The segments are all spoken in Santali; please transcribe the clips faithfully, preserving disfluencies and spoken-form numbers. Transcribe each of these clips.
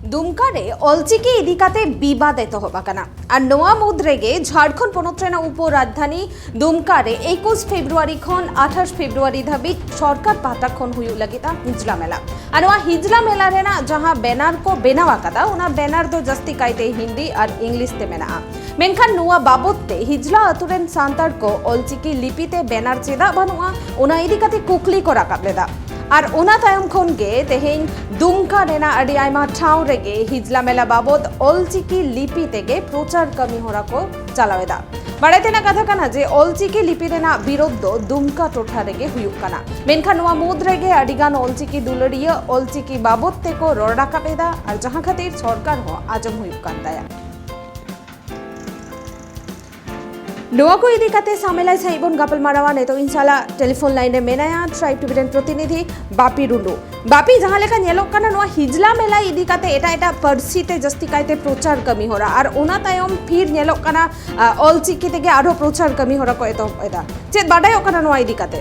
ᱫᱩᱢᱠᱟ ᱨᱮ ᱚᱞᱪᱤᱠᱤ ᱤᱫᱤ ᱠᱟᱛᱮ ᱵᱤᱵᱟᱫ ᱮᱛᱚᱦᱚᱵ ᱟᱠᱟᱱᱟ᱾ ᱟᱨ ᱱᱚᱣᱟ ᱢᱩᱫᱽ ᱨᱮᱜᱮ ᱡᱷᱟᱲᱠᱷᱚᱸᱰ ᱯᱚᱱᱚᱛ ᱨᱮᱱᱟᱜ ᱩᱯᱚ ᱨᱟᱡᱽᱫᱷᱟᱱᱤ ᱫᱩᱢᱠᱟ ᱨᱮ ᱮᱠᱩᱥ ᱯᱷᱮᱵᱽᱨᱩᱣᱟᱨᱤ ᱠᱷᱚᱱ ᱟᱴᱷᱟᱥ ᱯᱷᱮᱵᱽᱨᱩᱣᱟᱨᱤ ᱫᱷᱟᱹᱵᱤᱡ ᱥᱚᱨᱠᱟᱨ ᱯᱟᱦᱴᱟ ᱠᱷᱚᱱ ᱦᱩᱭᱩᱜ ᱞᱟᱹᱜᱤᱫ ᱟ ᱦᱤᱡᱞᱟ ᱢᱮᱞᱟ᱾ ᱟᱨ ᱱᱚᱣᱟ ᱦᱤᱡᱞᱟ ᱢᱮᱞᱟ ᱨᱮᱱᱟᱜ ᱡᱟᱦᱟᱸ ᱵᱮᱱᱟᱨ ᱠᱚ ᱵᱮᱱᱟᱣ ᱟᱠᱟᱫᱟ, ᱚᱱᱟ ᱵᱮᱱᱟᱨ ᱫᱚ ᱡᱟᱹᱥᱛᱤ ᱠᱟᱭᱛᱮ ᱦᱤᱱᱫᱤ ᱟᱨ ᱤᱝᱞᱤᱥ ᱛᱮ ᱢᱮᱱᱟᱜᱼᱟ᱾ ᱢᱮᱱᱠᱷᱟᱱ ᱱᱚᱣᱟ ᱵᱟᱵᱚᱛ ᱛᱮ ᱦᱤᱡᱞᱟ ᱟᱛᱳ ᱨᱮᱱ ᱥᱟᱱᱛᱟᱲ ᱠᱚ ᱚᱞᱪᱤᱠᱤ ᱞᱤᱯᱤ ᱛᱮ ᱵᱮᱱᱟᱨ ᱪᱮᱫᱟᱜ ᱵᱟᱹᱱᱩᱜᱼᱟ, ᱚᱱᱟ ᱤᱫᱤ ᱠᱟᱛᱮ ᱠᱩᱠᱞᱤ ᱠᱚ ᱨᱟᱠᱟᱵ ᱞᱮᱫᱟ᱾ ᱟᱨ ᱚᱱᱟ ᱛᱟᱭᱚᱢ ᱠᱷᱚᱱ ᱜᱮ ᱛᱮᱦᱮᱧ ᱫᱩᱢᱠᱟ ᱨᱮᱱᱟᱜ ᱟᱹᱰᱤ ᱟᱭᱢᱟ ᱴᱷᱟᱶ ᱨᱮᱜᱮ ᱦᱤᱡᱞᱟ ᱢᱮᱞᱟ ᱵᱟᱵᱚᱛ ᱚᱞᱪᱤᱠᱤ ᱞᱤᱯᱤ ᱛᱮᱜᱮ ᱯᱨᱚᱪᱟᱨ ᱠᱟᱹᱢᱤ ᱦᱚᱨᱟ ᱠᱚ ᱪᱟᱞᱟᱣ ᱮᱫᱟ᱾ ᱵᱟᱲᱟᱭ ᱛᱮᱱᱟᱜ ᱠᱟᱛᱷᱟ ᱠᱟᱱᱟ ᱡᱮ ᱚᱞᱪᱤᱠᱤ ᱞᱤᱯᱤ ᱨᱮᱱᱟᱜ ᱵᱤᱨᱳᱫᱷ ᱫᱚ ᱫᱩᱢᱠᱟ ᱴᱚᱴᱷᱟ ᱨᱮᱜᱮ ᱦᱩᱭᱩᱜ ᱠᱟᱱᱟ᱾ ᱢᱮᱱᱠᱷᱟᱱ ᱱᱚᱣᱟ ᱢᱩᱫᱽ ᱨᱮᱜᱮ ᱟᱹᱰᱤ ᱜᱟᱱ ᱚᱞᱪᱤᱠᱤ ᱫᱩᱞᱟᱹᱲᱤᱭᱟᱹ ᱚᱞᱪᱤᱠᱤ ᱵᱟᱵᱚᱛ ᱛᱮᱠᱚ ᱨᱚᱲ ᱨᱟᱠᱟᱵ ᱮᱫᱟ, ᱟᱨ ᱡᱟᱦᱟᱸ ᱠᱷᱟᱹᱛᱤᱨ ᱥᱚᱨᱠᱟᱨ ᱦᱚᱸ ᱟᱸᱡᱚᱢ ᱦᱩᱭᱩᱜ ᱠᱟᱱ ᱛᱟᱭᱟ᱾ ᱱᱚᱣᱟ ᱠᱚ ᱤᱫᱤ ᱠᱟᱛᱮ ᱥᱟᱢᱮᱞᱟᱭ ᱥᱟᱺᱦᱤᱡ ᱵᱚᱱ ᱜᱟᱯᱟᱞ ᱢᱟᱨᱟᱣᱟ᱾ ᱱᱤᱛᱚᱜ ᱤᱧ ᱥᱟᱞᱟᱜ ᱴᱮᱞᱤᱯᱷᱳᱱ ᱞᱟᱭᱤᱱ ᱨᱮ ᱢᱮᱱᱟᱭᱟ ᱴᱨᱟᱭᱤᱵᱽ ᱴᱤᱵᱷᱤ ᱨᱮᱱ ᱯᱨᱚᱛᱤᱱᱤᱫᱷᱤ ᱵᱟᱯᱤ ᱴᱩᱰᱩ᱾ ᱵᱟᱯᱤ, ᱡᱟᱦᱟᱸ ᱞᱮᱠᱟ ᱧᱮᱞᱚᱜ ᱠᱟᱱᱟ, ᱱᱚᱣᱟ ᱦᱤᱡᱞᱟ ᱢᱮᱞᱟ ᱤᱫᱤ ᱠᱟᱛᱮ ᱮᱴᱟᱜ ᱮᱴᱟᱜ ᱯᱟᱹᱨᱥᱤ ᱛᱮ ᱡᱟᱹᱥᱛᱤ ᱠᱟᱭᱛᱮ ᱯᱨᱚᱪᱟᱨ ᱠᱟᱹᱢᱤ ᱦᱚᱨᱟ, ᱟᱨ ᱚᱱᱟ ᱛᱟᱭᱚᱢ ᱯᱷᱤᱨ ᱧᱮᱞᱚᱜ ᱠᱟᱱᱟ, ᱟ, ᱚᱞᱪᱤᱠᱤ ᱛᱮᱜᱮ ᱟᱨᱦᱚᱸ ᱯᱨᱚᱪᱟᱨ ᱠᱟᱹᱢᱤ ᱦᱚᱨᱟ ᱠᱚ ᱮᱛᱚᱦᱚᱵ ᱮᱫᱟ᱾ ᱪᱮᱫ ᱵᱟᱰᱟᱭᱚᱜ ᱠᱟᱱᱟ ᱱᱚᱣᱟ ᱤᱫᱤ ᱠᱟᱛᱮ?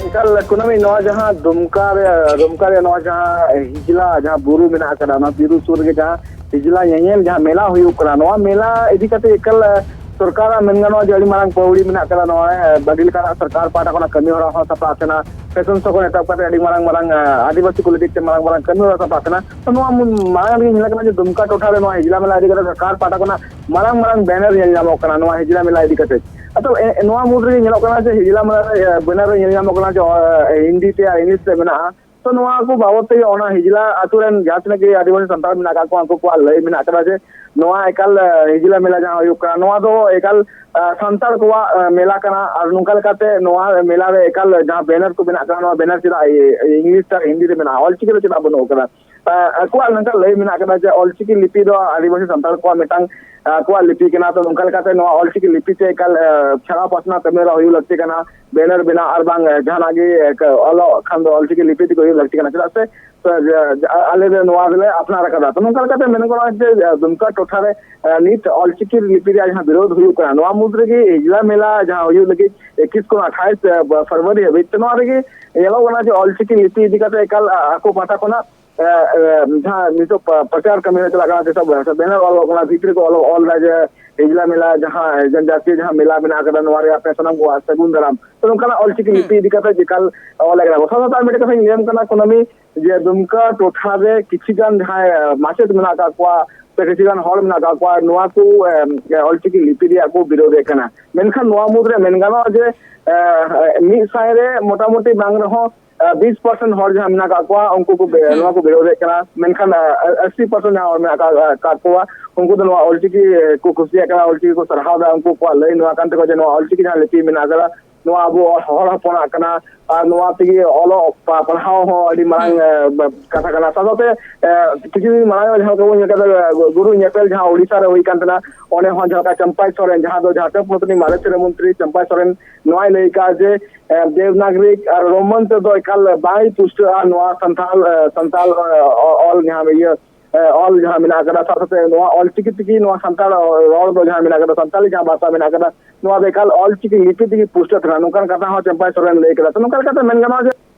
ᱮᱠᱟᱞ ᱠᱩᱱᱟᱹᱢᱤ, ᱱᱚᱣᱟ ᱡᱟᱦᱟᱸ ᱫᱩᱢᱠᱟ ᱨᱮ, ᱫᱩᱢᱠᱟ ᱨᱮ ᱱᱚᱣᱟ ᱡᱟᱦᱟᱸ ᱦᱤᱡᱞᱟ, ᱡᱟᱦᱟᱸ ᱵᱩᱨᱩ ᱢᱮᱱᱟᱜ ᱟᱠᱟᱫᱟ, ᱚᱱᱟ ᱵᱩᱨᱩ ᱥᱩᱨ ᱨᱮᱜᱮ ᱡᱟᱦᱟᱸ ᱦᱤᱡᱞᱟ ᱧᱮᱧᱮᱞ ᱡᱟᱦᱟᱸ ᱢᱮᱞᱟ ᱦᱩᱭᱩᱜ ᱠᱟᱱᱟ, ᱱᱚᱣᱟ ᱢᱮᱞᱟ ᱤᱫᱤ ᱠᱟᱛᱮ ᱮᱠᱟᱞ, ᱮ, ᱥᱚᱨᱠᱟᱨᱟᱜ ᱢᱮᱱ ᱜᱟᱱᱚᱜᱼᱟ ᱡᱮ ᱟᱹᱰᱤ ᱢᱟᱨᱟᱝ ᱯᱟᱹᱣᱲᱤ ᱢᱮᱱᱟᱜ ᱟᱠᱟᱫᱟ᱾ ᱱᱚᱣᱟ, ᱮ, ᱟᱹᱰᱤ ᱞᱮᱠᱟᱱᱟᱜ ᱥᱚᱨᱠᱟᱨ ᱯᱟᱦᱴᱟ ᱠᱷᱚᱱᱟᱜ ᱠᱟᱹᱢᱤ ᱦᱚᱨᱟ ᱦᱚᱸ ᱥᱟᱯᱲᱟᱜ ᱠᱟᱱᱟ, ᱯᱷᱮᱥᱚᱱ ᱥᱳ ᱠᱷᱚᱱ ᱮᱛᱚᱦᱚᱵ ᱠᱟᱛᱮ ᱟᱹᱰᱤ ᱢᱟᱨᱟᱝ ᱢᱟᱨᱟᱝ, ᱮ, ᱟᱹᱫᱤᱵᱟᱹᱥᱤ ᱠᱚ ᱞᱟᱹᱜᱤᱫ ᱛᱮ ᱢᱟᱨᱟᱝ ᱢᱟᱨᱟᱝ ᱠᱟᱹᱢᱤ ᱦᱚᱨᱟ ᱥᱟᱯᱲᱟᱜ ᱠᱟᱱᱟ᱾ ᱛᱚ ᱱᱚᱣᱟ ᱢᱩ-, ᱢᱟᱲᱟᱝ ᱨᱮᱜᱮ ᱧᱮᱞ ᱠᱟᱱᱟ ᱡᱮ ᱫᱩᱢᱠᱟ ᱴᱚᱴᱷᱟ ᱨᱮ ᱱᱚᱣᱟ ᱦᱤᱡᱞᱟ ᱢᱮᱞᱟ ᱤᱫᱤ ᱠᱟᱛᱮ ᱥᱚᱨᱠᱟᱨ ᱯᱟᱦᱴᱟ ᱠᱷᱚᱱᱟᱜ ᱢᱟᱨᱟᱝ ᱢᱟᱨᱟᱝ ᱵᱮᱱᱟᱨ ᱧᱮᱞ ᱧᱟᱢᱚᱜ ᱠᱟᱱᱟ ᱱᱚᱣᱟ ᱦᱤᱡᱞᱟ ᱢᱮᱞᱟ ᱤᱫᱤ ᱠᱟᱛᱮ᱾ ᱟᱫᱚ ᱮ-, ᱱᱚᱣᱟ ᱢᱩᱫᱽ ᱨᱮᱜᱮ ᱧᱮᱞᱚᱜ ᱠᱟᱱᱟ ᱡᱮ ᱦᱤᱡᱞᱟ ᱢᱮᱞᱟ ᱨᱮ, ᱮ, ᱵᱮᱱᱟᱨ ᱨᱮ ᱧᱮᱞ ᱧᱟᱢᱚᱜ ᱠᱟᱱᱟ ᱡᱮ, ᱚ, ᱦᱤᱱᱫᱤ ᱛᱮ ᱟᱨ ᱤᱝᱞᱤᱥ ᱛᱮ ᱢᱮᱱᱟᱜᱼᱟ᱾ ᱛᱚ ᱱᱚᱣᱟ ᱠᱚ ᱵᱟᱵᱚᱫ ᱛᱮᱜᱮ ᱚᱱᱟ ᱦᱤᱡᱞᱟ ᱟᱛᱳ ᱨᱮᱱ ᱡᱟᱦᱟᱸ ᱛᱤᱱᱟᱹᱜ ᱜᱮ ᱟᱹᱫᱤᱵᱟᱹᱥᱤ ᱥᱟᱱᱛᱟᱲ ᱢᱮᱱᱟᱜ ᱟᱠᱟᱫ ᱠᱚᱣᱟ, ᱩᱱᱠᱩ ᱠᱚᱣᱟᱜ ᱞᱟᱹᱭ ᱢᱮᱱᱟᱜ ᱟᱠᱟᱫᱟ ᱡᱮ ᱱᱚᱣᱟ ᱮᱠᱟᱞ, ᱮ, ᱦᱤᱡᱞᱟ ᱢᱮᱞᱟ ᱡᱟᱦᱟᱸ ᱦᱩᱭᱩᱜ ᱠᱟᱱᱟ, ᱱᱚᱣᱟ ᱫᱚ ᱮᱠᱟᱞ, ᱮ, ᱥᱟᱱᱛᱟᱲ ᱠᱚᱣᱟᱜ, ᱮ, ᱢᱮᱞᱟ ᱠᱟᱱᱟ᱾ ᱟᱨ ᱱᱚᱝᱠᱟ ᱞᱮᱠᱟᱛᱮ ᱱᱚᱣᱟ ᱢᱮᱞᱟ ᱨᱮ ᱮᱠᱟᱞ ᱡᱟᱦᱟᱸ ᱵᱮᱱᱟᱨ ᱠᱚ ᱢᱮᱱᱟᱜ ᱟᱠᱟᱫᱟ, ᱱᱚᱣᱟ ᱵᱮᱱᱟᱨ ᱪᱮᱫᱟᱜ ᱤ-, ᱤᱝᱞᱤᱥ ᱟᱨ ᱦᱤᱱᱫᱤ ᱛᱮ ᱢᱮᱱᱟᱜᱼᱟ, ᱚᱞᱪᱤᱠᱤ ᱫᱚ ᱪᱮᱫᱟᱜ ᱵᱟᱹᱱᱩᱜ ᱟᱠᱟᱫᱟ? ᱮ, ᱟᱠᱚᱣᱟᱜ ᱱᱚᱝᱠᱟ ᱞᱟᱹᱭ ᱢᱮᱱᱟᱜ ᱟᱠᱟᱫᱟ ᱡᱮ ᱚᱞᱪᱤᱠᱤ ᱞᱤᱯᱤ ᱫᱚ ᱟᱹᱫᱤᱵᱟᱹᱥᱤ ᱥᱟᱱᱛᱟᱲ ᱠᱚᱣᱟᱜ ᱢᱤᱫᱴᱟᱝ, ᱮ, ᱟᱠᱚᱣᱟᱜ ᱞᱤᱯᱤ ᱠᱟᱱᱟ᱾ ᱛᱚ ᱱᱚᱝᱠᱟ ᱞᱮᱠᱟᱛᱮ ᱱᱚᱣᱟ ᱚᱞᱪᱤᱠᱤ ᱞᱤᱯᱤ ᱛᱮ ᱮᱠᱟᱞ, ᱮ, ᱪᱷᱟᱲᱟᱣ ᱯᱟᱥᱱᱟᱣ ᱠᱟᱹᱢᱤ ᱦᱚᱨᱟ ᱦᱩᱭᱩᱜ ᱞᱟᱹᱠᱛᱤ ᱠᱟᱱᱟ᱾ ᱵᱮᱱᱟᱨ ᱵᱮᱱᱟᱣ ᱟᱨ ᱵᱟᱝ, ᱮ, ᱡᱟᱦᱟᱱᱟᱜ ᱜᱮ, ᱮ, ᱠ-, ᱚᱞᱚᱜ ᱠᱷᱟᱱ ᱫᱚ ᱚᱞᱪᱤᱠᱤ ᱞᱤᱯᱤ ᱛᱮᱜᱮ ᱦᱩᱭᱩᱜ ᱞᱟᱹᱠᱛᱤ ᱠᱟᱱᱟ, ᱪᱮᱫᱟᱜ ᱥᱮ, ᱮ, ᱡᱮ, ᱡᱮ, ᱟᱞᱮ ᱫᱚ ᱱᱚᱣᱟ ᱫᱚᱞᱮ ᱟᱯᱱᱟᱨ ᱟᱠᱟᱫᱟ᱾ ᱛᱚ ᱱᱚᱝᱠᱟ ᱞᱮᱠᱟᱛᱮ ᱢᱮᱱ ᱜᱟᱱᱚᱜᱼᱟ ᱡᱮ, ᱮ, ᱫᱩᱢᱠᱟ ᱴᱚᱴᱷᱟ ᱨᱮ, ᱮ, ᱱᱤᱛ ᱚᱞᱪᱤᱠᱤ ᱞᱤᱯᱤ ᱨᱮᱭᱟᱜ ᱡᱟᱦᱟᱸ ᱵᱤᱨᱳᱫᱷ ᱦᱩᱭᱩᱜ ᱠᱟᱱᱟ, ᱱᱚᱣᱟ ᱢᱩᱫᱽ ᱨᱮᱜᱮ ᱦᱤᱡᱞᱟ ᱢᱮᱞᱟ ᱡᱟᱦᱟᱸ ᱦᱩᱭᱩᱜ ᱞᱟᱹᱜᱤᱫ ᱮᱠᱤᱥ ᱠᱷᱚᱱ ᱟᱴᱷᱟᱥ, ᱮ, ᱯᱷᱮᱵᱽᱨᱩᱣᱟᱨᱤ ᱦᱟᱹᱵᱤᱡ, ᱛᱚ ᱱᱚᱣᱟ ᱨᱮᱜᱮ ᱧᱮᱞᱚᱜ ᱠᱟᱱᱟ ᱡᱮ ᱚᱞᱪᱤᱠᱤ ᱞᱤᱯᱤ ᱤᱫᱤ ᱠᱟᱛᱮ ᱮᱠᱟᱞ, ᱟ-, ᱟᱠᱚ ᱯᱟᱦᱴᱟ ᱠᱷᱚᱱᱟᱜ ᱮ, ᱮ, ᱡᱟᱦᱟᱸ ᱱᱤᱛᱚᱜ ᱯᱟ-, ᱯᱨᱚᱪᱟᱨ ᱠᱟᱹᱢᱤ ᱦᱚᱨᱟ ᱪᱟᱞᱟᱜ ᱠᱟᱱᱟ, ᱡᱮᱥᱚᱵ banner ᱚᱞᱚᱜ ᱠᱟᱱᱟ, ᱵᱷᱤᱛᱨᱤ ᱨᱮᱠᱚ ᱚᱞ, ᱚᱞ ᱮᱫᱟ ᱡᱮ ᱦᱤᱡᱽᱞᱟ ᱢᱮᱞᱟ, ᱡᱟᱦᱟᱸ ᱡᱚᱱᱡᱟᱛᱤᱭᱚ ᱡᱟᱦᱟᱸ ᱢᱮᱞᱟ ᱢᱮᱱᱟᱜ ᱟᱠᱟᱫᱟ, ᱱᱚᱣᱟ ᱨᱮ ᱟᱯᱮ ᱥᱟᱱᱟᱢ ᱠᱚᱣᱟᱜ ᱥᱟᱹᱜᱩᱱ ᱫᱟᱨᱟᱢ᱾ ᱛᱚ, ᱱᱚᱝᱠᱟᱱᱟᱜ ᱚᱞᱪᱤᱠᱤ ᱦᱩᱸ᱾ ᱞᱤᱯᱤ ᱤᱫᱤ ᱠᱟᱛᱮ ᱮᱠᱟᱞ ᱚᱞ ᱟᱠᱟᱱᱟ᱾ ᱥᱟᱶᱛᱮ ᱟᱨ ᱢᱤᱫᱴᱮᱱ ᱠᱟᱛᱷᱟᱧ ᱞᱟᱹᱭᱟᱢ ᱠᱟᱱᱟ, ᱠᱩᱱᱟᱹᱢᱤ, ᱡᱮ ᱫᱩᱢᱠᱟ ᱴᱚᱴᱷᱟ ᱨᱮ ᱠᱤᱪᱷᱩ ᱜᱟᱱ ᱡᱟᱦᱟᱸᱭ, ᱮ, ᱢᱟᱪᱮᱫ ᱢᱮᱱᱟᱜ ᱟᱠᱟᱫ ᱠᱚᱣᱟ ᱥᱮ ᱠᱤᱪᱷᱩ ᱜᱟᱱ ᱦᱚᱲ ᱢᱮᱱᱟᱜ ᱟᱠᱟᱫ ᱠᱚᱣᱟ, ᱱᱚᱣᱟ ᱠᱚ, ᱮ, ᱚᱞᱪᱤᱠᱤ ᱞᱤᱯᱤ ᱨᱮᱭᱟᱜ ᱠᱚ ᱵᱤᱨᱳᱫᱷ ᱮᱫ ᱠᱟᱱᱟ᱾ ᱢᱮᱱᱠᱷᱟᱱ ᱱᱚᱣᱟ ᱢᱩᱫᱽᱨᱮ ᱢᱮᱱ ᱜᱟᱱᱚᱜᱼᱟ ᱡᱮ, ᱮ, ᱢᱤᱫ ᱥᱟᱭ ᱨᱮ ᱢᱚᱴᱟᱢᱩᱴᱤ ᱵᱟᱝ ᱨᱮᱦᱚᱸ ᱵᱤᱥ ᱯᱟᱨᱥᱮᱱᱴ ᱦᱚᱲ ᱡᱟᱦᱟᱸ ᱢᱮᱱᱟᱜ ᱟᱠᱟᱫ ᱠᱚᱣᱟ, ᱩᱱᱠᱩ ᱠᱚ ᱵᱮ-, ᱦᱩᱸ᱾ ᱱᱚᱣᱟ ᱠᱚ ᱵᱤᱨᱳᱫᱷ ᱮᱫ ᱠᱟᱱᱟ᱾ ᱢᱮᱱᱠᱷᱟᱱ, ᱟ, ᱟ, ᱟᱥᱤ ᱯᱟᱨᱥᱮᱱᱴ ᱡᱟᱦᱟᱸ ᱦᱚᱲ ᱢᱮᱱᱟᱜ ᱟᱠᱟᱫ, ᱟᱠᱟᱫ ᱠᱚᱣᱟ, ᱩᱱᱠᱩ ᱫᱚ ᱱᱚᱣᱟ ᱚᱞᱪᱤᱠᱤ ᱠᱚ ᱠᱩᱥᱤᱭᱟᱜ ᱠᱟᱱᱟ, ᱚᱞᱪᱤᱠᱤ ᱠᱚ ᱥᱟᱨᱦᱟᱣ ᱮᱫᱟ᱾ ᱩᱱᱠᱩ ᱠᱚᱣᱟᱜ ᱞᱟᱹᱭ ᱱᱚᱣᱟ ᱠᱟᱱ ᱛᱟᱠᱚᱣᱟ ᱡᱮ ᱱᱚᱣᱟ ᱚᱞᱪᱤᱠᱤ ᱡᱟᱦᱟᱸ ᱞᱤᱯᱤ ᱢᱮᱱᱟᱜ ᱟᱠᱟᱫᱟ, ᱱᱚᱣᱟ ᱟᱵᱚ ᱦᱚᱲ ᱦᱚᱯᱚᱱᱟᱜ ᱠᱟᱱᱟ᱾ ᱟᱨ ᱱᱚᱣᱟ ᱛᱮᱜᱮ ᱚᱞᱚᱜ ᱯᱟ-, ᱯᱟᱲᱦᱟᱣ ᱦᱚᱸ ᱟᱹᱰᱤ ᱢᱟᱨᱟᱝ, ᱦᱩᱸ᱾ ᱮ, ᱵᱟ-, ᱠᱟᱛᱷᱟ ᱠᱟᱱᱟ᱾ ᱥᱟᱶ ᱥᱟᱶᱛᱮ, ᱮ, ᱠᱤᱪᱷᱩ ᱫᱤᱱ ᱢᱟᱲᱟᱝ ᱡᱟᱦᱟᱸ ᱞᱮᱠᱟ ᱵᱚᱱ ᱧᱮᱞ ᱠᱮᱫᱟ, ᱜᱩ-, ᱜᱩᱨᱩ ᱧᱮᱯᱮᱞ ᱡᱟᱦᱟᱸ ᱳᱰᱤᱥᱟ ᱨᱮ ᱦᱩᱭ ᱠᱟᱱ ᱛᱟᱦᱮᱱᱟ, ᱚᱸᱰᱮ ᱦᱚᱸ ᱡᱟᱦᱟᱸ ᱞᱮᱠᱟ ᱪᱟᱢᱯᱟᱭ ᱥᱚᱨᱮᱱ, ᱡᱟᱦᱟᱸ ᱫᱚ ᱡᱷᱟᱲᱠᱷᱚᱸᱰ ᱯᱚᱱᱚᱛ ᱨᱤᱱᱤᱡ ᱢᱟᱨᱮ ᱥᱤᱨᱟᱹ ᱢᱚᱱᱛᱨᱤ ᱪᱟᱢᱯᱟᱭ ᱥᱚᱨᱮᱱ, ᱱᱚᱣᱟᱭ ᱞᱟᱹᱭ ᱠᱟᱜᱼᱟ ᱡᱮ, ᱮ, ᱫᱮᱵᱽᱱᱟᱜᱽᱨᱤ ᱟᱨ ᱨᱳᱢᱟᱱ ᱛᱮᱫᱚ ᱮᱠᱟᱞ ᱵᱟᱭ ᱯᱩᱥᱴᱟᱹᱜᱼᱟ ᱱᱚᱣᱟ ᱥᱟᱱᱛᱟᱲ, ᱮ, ᱥᱟᱱᱛᱟᱲ, ᱮ, ᱚ-, ᱚᱞ ᱡᱟᱦᱟᱸ ᱤᱭᱟᱹ, ᱮ, ᱚᱞ ᱡᱟᱦᱟᱸ ᱢᱮᱱᱟᱜ ᱟᱠᱟᱫᱟ, ᱥᱟᱶ ᱥᱟᱶᱛᱮ ᱱᱚᱣᱟ ᱚᱞᱪᱤᱠᱤ ᱛᱮᱜᱮ ᱱᱚᱣᱟ ᱥᱟᱱᱛᱟᱲ ᱨᱚᱲ ᱫᱚ ᱡᱟᱦᱟᱸ ᱢᱮᱱᱟᱜ ᱟᱠᱟᱫᱟ, ᱥᱟᱱᱛᱟᱲᱤ ᱡᱟᱦᱟᱸ ᱵᱷᱟᱥᱟ ᱢᱮᱱᱟᱜ ᱟᱠᱟᱫᱟ, ᱱᱚᱣᱟ ᱫᱚ ᱮᱠᱟᱞ ᱚᱞᱪᱤᱠᱤ ᱞᱤᱯᱤ ᱛᱮᱜᱮ ᱯᱩᱥᱴᱟᱹᱜ ᱠᱟᱱᱟ, ᱱᱚᱝᱠᱟᱱ ᱠᱟᱛᱷᱟ ᱦᱚᱸ ᱪᱟᱢᱯᱟᱭ ᱥᱚᱨᱮᱱ ᱞᱟᱹᱭ ᱠᱮᱫᱟ᱾ ᱛᱚ, ᱱᱚᱝᱠᱟ ᱞᱮᱠᱟᱛᱮ ᱢᱮᱱ ᱜᱟᱱᱚᱜᱼᱟ ᱡᱮ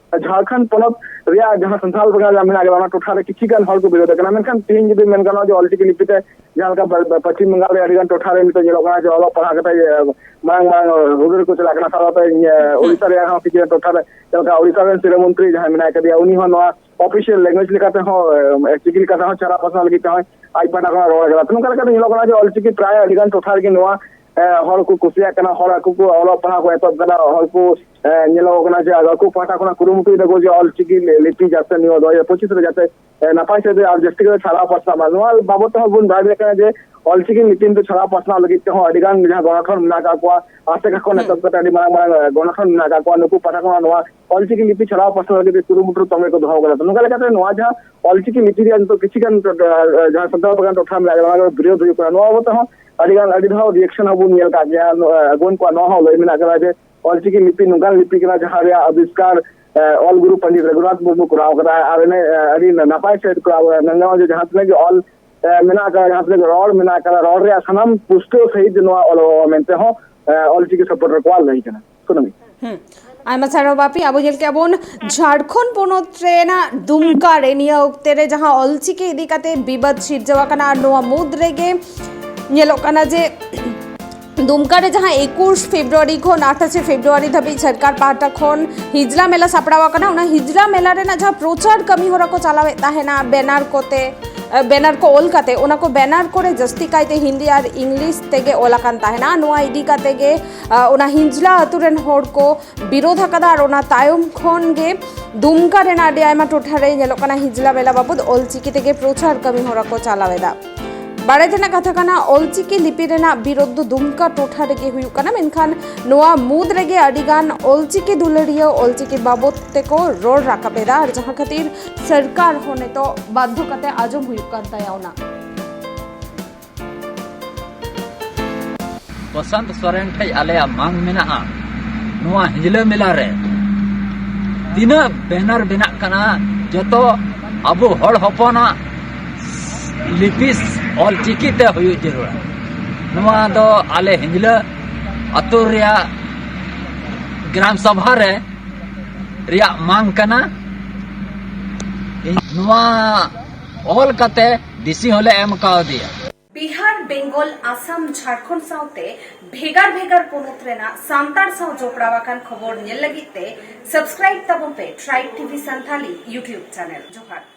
ᱡᱷᱟᱲᱠᱷᱚᱸᱰ ᱯᱚᱱᱚᱛ ᱨᱮᱭᱟᱜ ᱡᱟᱦᱟᱸ ᱥᱟᱱᱛᱟᱲ ᱯᱟᱨᱜᱟᱱᱟ ᱡᱟᱦᱟᱸ ᱢᱮᱱᱟᱜ ᱟᱠᱟᱫᱟ, ᱚᱱᱟ ᱴᱚᱴᱷᱟ ᱨᱮ ᱠᱤᱪᱷᱩ ᱜᱟᱱ ᱦᱚᱲ ᱠᱚ ᱵᱤᱨᱳᱫ ᱠᱟᱱᱟ, ᱢᱮᱱᱠᱷᱟᱱ ᱛᱮᱦᱮᱧ ᱡᱩᱫᱤ ᱢᱮᱱ ᱜᱟᱱᱚᱜᱼᱟ ᱡᱮ ᱚᱞᱪᱤᱠᱤ ᱞᱤᱯᱤ ᱛᱮ ᱡᱟᱦᱟᱸ ᱞᱮᱠᱟ ᱵᱟ-, ᱵᱟ-, ᱯᱚᱪᱷᱤᱢ ᱵᱟᱝᱜᱟᱞ ᱨᱮ ᱟᱹᱰᱤ ᱜᱟᱱ ᱴᱚᱴᱷᱟ ᱨᱮ ᱱᱤᱛᱚᱜ ᱧᱮᱞᱚᱜ ᱠᱟᱱᱟ ᱡᱮ ᱚᱞᱚᱜ ᱯᱟᱲᱦᱟᱣ ᱠᱟᱛᱮ, ᱮ, ᱢᱟᱨᱟᱝ ᱢᱟᱨᱟᱝ ᱦᱩᱫᱟᱹ ᱨᱮᱠᱚ ᱪᱟᱞᱟᱜ ᱠᱟᱱᱟ᱾ ᱥᱟᱶᱛᱮ, ᱮ, ᱦᱩᱸ᱾ ᱳᱰᱤᱥᱟ ᱨᱮᱭᱟᱜ ᱦᱚᱸ ᱠᱤᱪᱷᱩ ᱴᱚᱴᱷᱟ ᱨᱮ ᱡᱮᱞᱮᱠᱟ ᱳᱰᱤᱥᱟ ᱨᱮᱱ ᱥᱤᱨᱟᱹ ᱢᱚᱱᱛᱨᱤ ᱡᱟᱦᱟᱸᱭ ᱢᱮᱱᱟᱭ ᱟᱠᱟᱫᱮᱭᱟ, ᱩᱱᱤ ᱦᱚᱸ ᱱᱚᱣᱟ official language ᱞᱮᱠᱟᱛᱮ ᱦᱚᱸ, ᱮ, ᱪᱤᱠᱤ ᱞᱮᱠᱟᱛᱮ ᱦᱚᱸ ᱪᱷᱟᱨᱟᱣ ᱯᱟᱥᱱᱟᱣ ᱞᱟᱹᱜᱤᱫ ᱛᱮ ᱦᱚᱸ ᱟᱡ ᱯᱟᱦᱴᱟ ᱠᱷᱚᱱᱟᱜ ᱨᱚᱲ ᱠᱟᱫᱟ᱾ ᱛᱚ, ᱱᱚᱝᱠᱟ ᱞᱮᱠᱟᱛᱮ ᱧᱮᱞᱚᱜ ᱠᱟᱱᱟ ᱡᱮ ᱚᱞᱪᱤᱠᱤ ᱯᱨᱟᱭ ᱟᱹᱰᱤ ᱜᱟᱱ ᱴᱚᱴᱷᱟ ᱨᱮᱜᱮ ᱱᱚᱣᱟ, ᱮ, ᱦᱚᱲ ᱠᱚ ᱠᱩᱥᱤᱭᱟᱜ ᱠᱟᱱᱟ, ᱦᱚᱲ ᱟᱠᱚ ᱠᱚ ᱚᱞᱚᱜ ᱯᱟᱲᱦᱟᱣ ᱠᱚ ᱮᱛᱚᱦᱚᱵ ᱠᱟᱫᱟ, ᱦᱚᱲ ᱠᱚ, ᱮ, ᱧᱮᱞᱚᱜ ᱠᱟᱱᱟ ᱡᱮ ᱟᱠᱚ ᱯᱟᱦᱴᱟ ᱠᱷᱚᱱᱟᱜ ᱠᱩᱨᱩᱢᱩᱴᱩᱭ ᱫᱟᱠᱚ ᱡᱮ ᱚᱞᱪᱤᱠᱤ ᱞᱤᱯᱤ ᱡᱟᱛᱮ ᱱᱤᱭᱟᱹ ᱫᱩ ᱦᱟᱡᱟᱨ ᱯᱚᱸᱪᱤᱥ ᱨᱮ ᱡᱟᱛᱮ, ᱮ, ᱱᱟᱯᱟᱭ ᱥᱮᱫ ᱟᱨ ᱡᱟᱹᱥᱛᱤ ᱠᱟᱛᱮ ᱪᱷᱟᱨᱟᱣ ᱯᱟᱥᱱᱟᱜ ᱢᱟ᱾ ᱱᱚᱣᱟ ᱵᱟᱵᱚᱫ ᱛᱮᱦᱚᱸ ᱵᱚᱱ ᱵᱟᱲᱟᱭ ᱫᱟᱲᱮᱭᱟᱜ ᱠᱟᱱᱟ ᱡᱮ ᱚᱞᱪᱤᱠᱤ ᱞᱤᱯᱤ ᱫᱚ ᱪᱷᱟᱨᱟᱣ ᱯᱟᱥᱱᱟᱣ ᱞᱟᱹᱜᱤᱫ ᱛᱮᱦᱚᱸ ᱟᱹᱰᱤ ᱜᱟᱱ ᱡᱟᱦᱟᱸ ᱜᱚᱱᱚᱴᱷᱚᱱ ᱢᱮᱱᱟᱜ ᱟᱠᱟᱫ ᱠᱚᱣᱟ, ᱟᱥᱮᱠᱟ ᱠᱷᱚᱱ ᱦᱩᱸ᱾ ᱮᱛᱚᱦᱚᱵ ᱠᱟᱛᱮ ᱟᱹᱰᱤ ᱢᱟᱨᱟᱝ ᱢᱟᱨᱟᱝ, ᱮ, ᱜᱚᱱᱚᱴᱷᱚᱱ ᱢᱮᱱᱟᱜ ᱟᱠᱟᱫ ᱠᱚᱣᱟ, ᱱᱩᱠᱩ ᱯᱟᱦᱴᱟ ᱠᱷᱚᱱ ᱱᱚᱣᱟ ᱚᱞᱪᱤᱠᱤ ᱞᱤᱯᱤ ᱪᱷᱟᱲᱟᱣ ᱯᱟᱥᱱᱟᱣ ᱞᱟᱹᱜᱤᱫ ᱛᱮ ᱠᱩᱨᱩᱢᱩᱴᱩ ᱛᱚᱸᱜᱮ ᱠᱚ ᱫᱚᱦᱚ ᱠᱟᱫᱟ᱾ ᱛᱚ, ᱱᱚᱝᱠᱟ ᱞᱮᱠᱟᱛᱮ ᱱᱚᱣᱟ ᱡᱟᱦᱟᱸ ᱚᱞᱪᱤᱠᱤ ᱞᱤᱯᱤ ᱨᱮᱭᱟᱜ ᱱᱤᱛᱚᱜ ᱠᱤᱪᱷᱩ ᱜᱟᱱ ᱴᱚᱴᱷᱟ, ᱮ, ᱡᱟᱦᱟᱸ ᱥᱟᱱᱛᱟᱲ ᱯᱟᱨᱜᱟᱱᱟ ᱴᱚᱴᱷᱟ ᱢᱮᱱᱟᱜ ᱟᱠᱟᱫᱟ, ᱚᱱᱟ ᱠᱚ ᱵᱤᱨᱳᱫᱷ ᱦᱩᱭᱩᱜ ᱠᱟᱱᱟ, ᱱᱚᱣᱟ ᱵᱟᱵᱚᱫ ᱛᱮᱦᱚᱸ ᱟᱹᱰᱤ ᱜᱟᱱ, ᱟᱹᱰᱤ ᱫᱷᱟᱣ reaction ᱦᱚᱸᱵᱚᱱ ᱧᱮᱞ ᱠᱟᱜ ᱜᱮᱭᱟ᱾ ᱱᱚ-, ᱮ, ᱟᱹᱜᱩᱣᱟᱹᱱ ᱠᱚᱣᱟᱜ ᱱᱚᱣᱟ ᱦᱚᱸ ᱞᱟᱹᱭ ᱢᱮᱱᱟᱜ ᱟᱠᱟᱫᱟ ᱡᱮ ᱚᱞᱪᱤᱠᱤ ᱞᱤᱯᱤ ᱱᱚᱝᱠᱟᱱ ᱞᱤᱯᱤ ᱠᱟᱱᱟ ᱡᱟᱦᱟᱸ ᱨᱮᱭᱟᱜ ᱟᱵᱤᱥᱠᱟᱨ, ᱮ, ᱚᱞ ᱜᱩᱨᱩ ᱯᱚᱱᱰᱤᱛ ᱨᱚᱜᱷᱩᱱᱟᱛᱷ ᱢᱩᱨᱢᱩ ᱠᱚᱨᱟᱣ ᱠᱟᱫᱟ ᱟᱨ ᱤᱱᱟᱹ, ᱮ, ᱟᱹᱰᱤ ᱱᱟᱯᱟᱭ ᱥᱮᱫ ᱠᱚᱨᱟᱣ ᱠᱟᱫᱟ᱾ ᱢᱮᱱ ᱜᱟᱱᱚᱜᱼᱟ ᱡᱮ ᱡᱟᱦᱟᱸ ᱛᱤᱱᱟᱹᱜ ᱜᱮ ᱚᱞ, ᱮ, ᱢᱮᱱᱟᱜ ᱟᱠᱟᱫᱟ, ᱡᱟᱦᱟᱸ ᱛᱤᱱᱟᱹᱜ ᱜᱮ ᱨᱚᱲ ᱢᱮᱱᱟᱜ ᱟᱠᱟᱫᱟ, ᱨᱚᱲ ᱨᱮᱭᱟᱜ ᱥᱟᱱᱟᱢ ᱯᱩᱥᱴᱟᱹᱣ ᱥᱟᱺᱦᱤᱡ ᱱᱚᱣᱟ ᱚᱞ ᱢᱮᱱᱛᱮ ᱦᱚᱸ, ᱮ, ᱚᱞᱪᱤᱠᱤ support ᱨᱮ ᱠᱚᱣᱟᱜ ᱞᱟᱹᱭ ᱠᱟᱱᱟ᱾ ᱠᱩᱱᱟᱹᱢᱤ᱾ ᱦᱩᱸ᱾ ᱟᱭᱢᱟ ᱥᱟᱨᱦᱟᱣ ᱵᱟᱯᱤ᱾ ᱟᱵᱚ ᱧᱮᱞ ᱠᱮᱜᱼᱟ ᱵᱚᱱ ᱡᱷᱟᱲᱠᱷᱚᱸᱰ ᱯᱚᱱᱚᱛ ᱨᱮᱱᱟᱜ ᱫᱩᱢᱠᱟ ᱨᱮ ᱱᱤᱭᱟᱹ ᱚᱠᱛᱮ ᱨᱮ ᱡᱟᱦᱟᱸ ᱚᱞᱪᱤᱠᱤ ᱤᱫᱤ ᱠᱟᱛᱮ ᱵᱤᱵᱟᱫ ᱥᱤᱨᱡᱟᱹᱣ ᱟᱠᱟᱱᱟ, ᱟᱨ ᱱᱚᱣᱟ ᱢᱩᱫᱽ ᱨᱮᱜᱮ ᱧᱮᱞᱚᱜ ᱠᱟᱱᱟ ᱡᱮ ᱫᱩᱢᱠᱟ ᱨᱮ ᱡᱟᱦᱟᱸ ᱮᱠᱩᱥ ᱯᱷᱮᱵᱽᱨᱩᱣᱟᱨᱤ ᱠᱷᱚᱱ ᱟᱴᱷᱟᱥᱮ ᱯᱷᱮᱵᱽᱨᱩᱣᱟᱨᱤ ᱫᱷᱟᱹᱵᱤᱡ ᱥᱚᱨᱠᱟᱨ ᱯᱟᱦᱴᱟ ᱠᱷᱚᱱ ᱦᱤᱡᱽᱞᱟ ᱢᱮᱞᱟ ᱥᱟᱯᱲᱟᱣ ᱟᱠᱟᱱᱟ, ᱚᱱᱟ ᱦᱤᱡᱽᱞᱟ ᱢᱮᱞᱟ ᱨᱮᱱᱟᱜ ᱡᱟᱦᱟᱸ ᱯᱨᱚᱪᱟᱨ ᱠᱟᱹᱢᱤ ᱦᱚᱨᱟ ᱠᱚ ᱪᱟᱞᱟᱣᱮᱫ ᱛᱟᱦᱮᱱᱟ ᱵᱮᱱᱟᱨ ᱠᱚᱛᱮ, ᱵᱮᱱᱟᱨ ᱠᱚ ᱚᱞ ᱠᱟᱛᱮ, ᱚᱱᱟ ᱠᱚ ᱵᱮᱱᱟᱨ ᱠᱚᱨᱮ ᱡᱟᱹᱥᱛᱤ ᱠᱟᱭᱛᱮ ᱦᱤᱱᱫᱤ ᱟᱨ ᱤᱝᱞᱤᱥ ᱛᱮᱜᱮ ᱚᱞ ᱟᱠᱟᱱ ᱛᱟᱦᱮᱱᱟ᱾ ᱱᱚᱣᱟ ᱤᱫᱤ ᱠᱟᱛᱮ ᱜᱮ, ᱟ, ᱚᱱᱟ ᱦᱤᱡᱽᱞᱟ ᱟᱹᱛᱩ ᱨᱮᱱ ᱦᱚᱲ ᱠᱚ ᱵᱤᱨᱳᱫ ᱟᱠᱟᱫᱟ, ᱟᱨ ᱚᱱᱟ ᱛᱟᱭᱚᱢ ᱠᱷᱚᱱ ᱜᱮ ᱫᱩᱢᱠᱟ ᱨᱮᱱᱟᱜ ᱟᱹᱰᱤ ᱟᱭᱢᱟ ᱴᱚᱴᱷᱟ ᱨᱮ ᱧᱮᱞᱚᱜ ᱠᱟᱱᱟ ᱦᱤᱡᱽᱞᱟ ᱢᱮᱞᱟ ᱵᱟᱵᱚᱫ ᱚᱞᱪᱤᱠᱤ ᱛᱮᱜᱮ ᱯᱨᱚᱪᱟᱨ ᱠᱟᱹᱢᱤ ᱦᱚᱨᱟ ᱠᱚ ᱪᱟᱞᱟᱣ ᱮᱫᱟ᱾ ᱵᱟᱲᱟᱭ ᱛᱮᱱᱟᱜ ᱠᱟᱛᱷᱟ ᱠᱟᱱᱟ, ᱚᱞᱪᱤᱠᱤ ᱞᱤᱯᱤ ᱨᱮᱱᱟᱜ ᱵᱤᱨᱳᱫ ᱫᱚ ᱫᱩᱢᱠᱟ ᱴᱚᱴᱷᱟ ᱨᱮᱜᱮ ᱦᱩᱭᱩᱜ ᱠᱟᱱᱟ, ᱢᱮᱱᱠᱷᱟᱱ ᱱᱚᱣᱟ ᱢᱩᱫᱽ ᱨᱮᱜᱮ ᱟᱹᱰᱤ ᱜᱟᱱ ᱚᱞᱪᱤᱠᱤ ᱫᱩᱞᱟᱹᱲᱤᱭᱟᱹ ᱚᱞᱪᱤᱠᱤ ᱵᱟᱵᱚᱫ ᱛᱮᱠᱚ ᱨᱚᱲ ᱨᱟᱠᱟᱵ ᱮᱫᱟ, ᱟᱨ ᱡᱟᱦᱟᱸ ᱠᱷᱟᱹᱛᱤᱨ ᱥᱚᱨᱠᱟᱨ ᱦᱚᱸ ᱱᱤᱛᱚᱜ ᱵᱟᱫᱽᱫᱷᱚ ᱠᱟᱛᱮ ᱟᱸᱡᱚᱢ ᱦᱩᱭᱩᱜ ᱠᱟᱱ ᱛᱟᱭᱟ ᱚᱱᱟ᱾ ᱵᱚᱥᱚᱱᱛ ᱥᱚᱨᱮᱱ ᱴᱷᱮᱡ ᱟᱞᱮᱭᱟᱜ ᱢᱟᱝ ᱢᱮᱱᱟᱜᱼᱟ, ᱱᱚᱣᱟ ᱦᱤᱡᱽᱞᱟᱹ ᱢᱮᱞᱟ ᱨᱮ ᱛᱤᱱᱟᱹᱜ ᱵᱮᱱᱟᱨ ᱵᱮᱱᱟᱜ ᱠᱟᱱᱟ, ᱡᱚᱛᱚ ᱟᱵᱚ ᱦᱚᱲ ᱦᱚᱯᱚᱱᱟᱜ ᱞᱤᱯᱤ ᱚᱞᱪᱤᱠᱤ ᱛᱮ ᱦᱩᱭᱩᱜ ᱡᱟᱹᱨᱩᱲᱟ᱾ ᱱᱚᱣᱟ ᱫᱚ ᱟᱞᱮ ᱦᱤᱡᱽᱞᱟᱹ ᱟᱛᱳ ᱨᱮᱭᱟᱜ ᱜᱨᱟᱢ ᱥᱚᱵᱷᱟ ᱨᱮ ᱨᱮᱭᱟᱜ ᱢᱟᱝ ᱠᱟᱱᱟ᱾ ᱱᱚᱣᱟ ᱚᱞ ᱠᱟᱛᱮ ᱰᱤᱥᱤ ᱦᱚᱸᱞᱮ ᱮᱢ ᱠᱟᱣᱫᱮᱭᱟ᱾ ᱵᱤᱦᱟᱨ, ᱵᱮᱝᱜᱚᱞ, ᱟᱥᱟᱢ, ᱡᱷᱟᱲᱠᱷᱚᱸᱰ ᱥᱟᱶᱛᱮ ᱵᱷᱮᱜᱟᱨ ᱵᱷᱮᱜᱟᱨ ᱯᱚᱱᱚᱛ ᱨᱮᱱᱟᱜ ᱥᱟᱱᱛᱟᱲ ᱥᱟᱶ ᱡᱚᱯᱲᱟᱣ ᱟᱠᱟᱱ ᱠᱷᱚᱵᱚᱨ ᱧᱮᱞ ᱞᱟᱹᱜᱤᱫ ᱛᱮ subscribe ᱛᱟᱵᱚᱱ ᱯᱮ Tribe TV Santhali YouTube channel᱾ ᱡᱚᱦᱟᱨ᱾